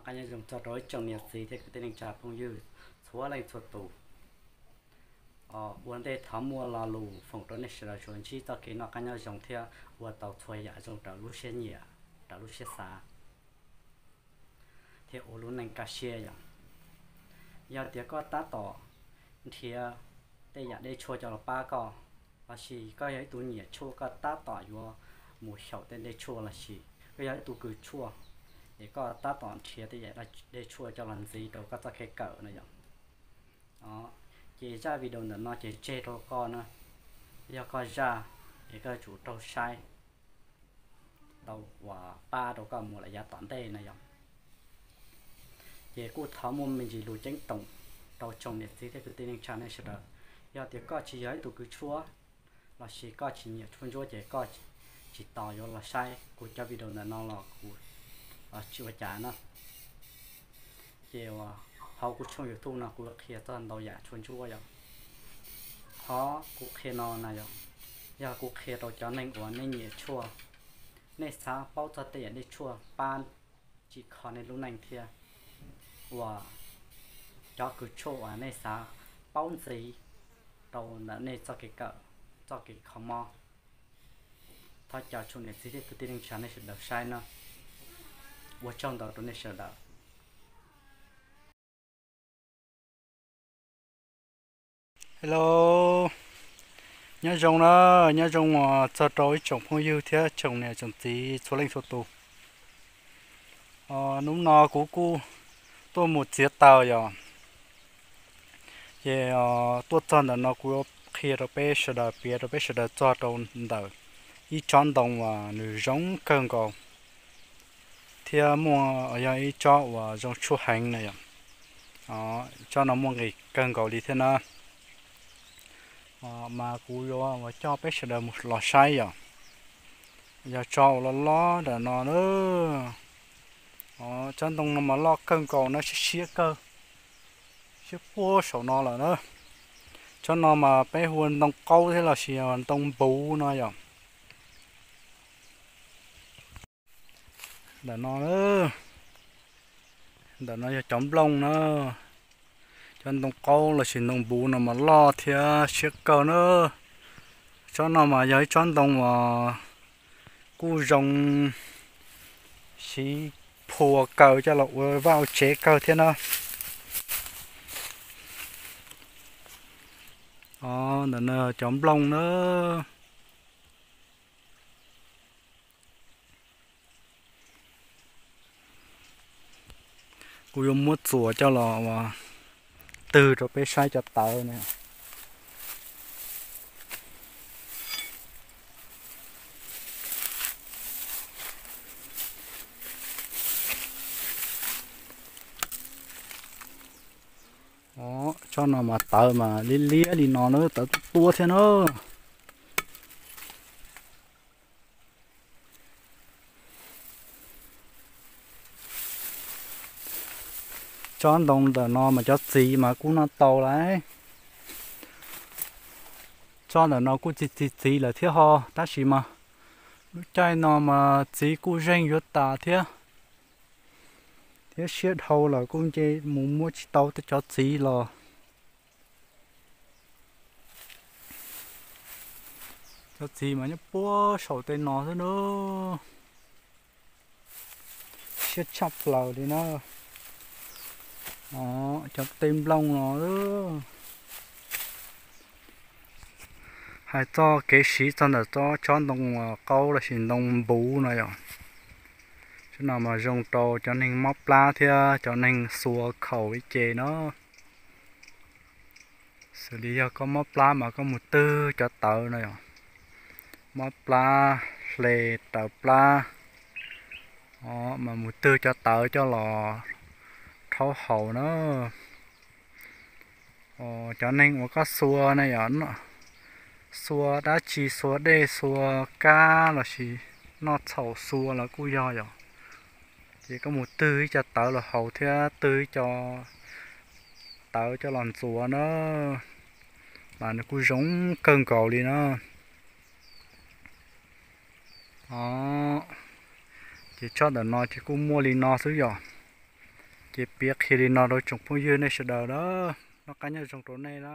Qab nyob zoo txog rau ib tsoom niam txiv thiab kwv tij neej tsa phooj ywg txhua leej txhua tus. Ua ntej thov muaj lo lus foom rau nej sawv daws tsuas ntsib txoj kev noj qab nyob zoo thiab ua tau txhua yam zoo raws lub siab nyiam, raws lub siab xav, thiab ua lub neej kaj siab yom. Yog tias koj tab tom nrhiav tej yam dej tshuaj coj los pab koj, lossis koj yog ib tug nyiam tshuaj koj tab tom yuav mus xyaum tej dej tshuaj, lossis koj yog ib tug kws tshuaj es koj tab tom nrhiav tej yam dej tshuaj coj los ntxiv rau koj txoj kev kawm na yom. Ces zaj video ntawm no ces tseg rau koj na, yog koj zaj es koj yuav tsum raug saib tau uas pab rau koj mus lawm yav tom ntej na yom. Ces kuj thov muaj me ntsis lus ceeb toom rau tsoom niam txiv thiab kwv tij neej tsa nej sawv daws. Yog tias koj tsis yog ib tug kws tshuaj lossis koj tsis nyiam tshuaj ntsuab ces koj tsis tos yuav los saib kuv cov video ntawm no los kuv tsis ua cas na. Ces uas hauv kuv tshooj YouTube no kuv qhia txog ntau yam tshuaj ntsuab yom. Qhov kuv qhia no na yom, yog kuv qhia rau cov neeg uas nej nyiam tshuaj, nej xav paub txog tej yam dej tshuaj pab tsim kho nej lub neej thiab uas cov kws tshuaj uas nej xav paub ntxiv rau ntawm nej txoj kev kawm, txoj kev kho mob. Thov caw tsoom niam txiv thiab kwv tij neej tsa nej sawv daws saib no. Ua tsaug ntau rau nej sawv daws. Hello, nyob zoo na, nyob zoo uas txog rau ib tsoom phooj ywg thiab tsoom niam tsoom txiv txhua leej txhua tus. Hnub no kuv kuj tuaj mus txiav taws yom. Ces tuaj txog ntawm no kuv qhia rau peb sawv daws, piav rau peb sawv daws txog rau ntawm ib tsob ntoo uas nws zoo kawg nkaus thiab muaj, yog ib tsob uas zoo tshuaj heev na yom. Tsob no muaj nqis kawg nkaus li thiab na. Mas kuv yuav uas coj peb sawv daws mus los saib yom. Yog tsob uas loj loj ntawm no na. Tsob ntoo no mas loj kawg nkaus na, siab siab kawg, siab puag saum no lawm na. Tsob no mas peb hu ua ntoo qaub thiab lossis ntoo npuv no yom. Ntawm no, ntawm no yog cov nplooj na. Cov ntoo qaub lossis ntoo npuv no mas loj thiab siab kawg na. Tsob no mas yog ib tsob ntoo uas kuj zoo siv phua kaws coj los ua vaj ua tsev kawg thiab na. Ntawm no cov nplooj na. Kuv yuav muab txuas coj los ua twg rau peb saib cov tawv na. Tsob no mas tawv mas liab liab li no na, tawv tuab tuab thiab na. Tsob ntoo ntawm no mas cov txiv mas kuj noj tau lawm. Tsob ntawm no kuj txi txi txiv lawm thiab ho, tab sis mas lub caij no mas txiv kuj zeeg yuav tas thiab, thiab siab dhau lawm kuj nce mus muab tsis tau tej cov txiv los. Cov txiv mas nyob puag saum tej no xwb na. Siab tshaj plaws li na. Cov tej nplooj no. Hais txog kev siv txog ntawm tsob ntoo qaub lossis ntoo npuv no yom, tsob no mas zoo rau cov neeg mob plab thiab cov neeg xua khaum ib ce na. Xws li yog koj mob plab mas koj mus twg cov tawv no yom, mob plab, hle, raws plab, mas mus twg cov tawv coj los rhaub haus na. Cov neeg uas koj xua na yom, xua dab tsi, xua dej, xua kab lossis noj txhaum xua los kuj yog yom. Ces koj mus twg ib co tawv los haus thiab twg ib co tawv coj los ntxuav na, mas nws kuj zoo kawg nkaus li na. Ces tsob ntawm no ces kuj muaj li no xwb yom. Ces piav qhia li no rau tsoom phooj ywg nej sawv daws na, noj qab nyob zoo rau nej na.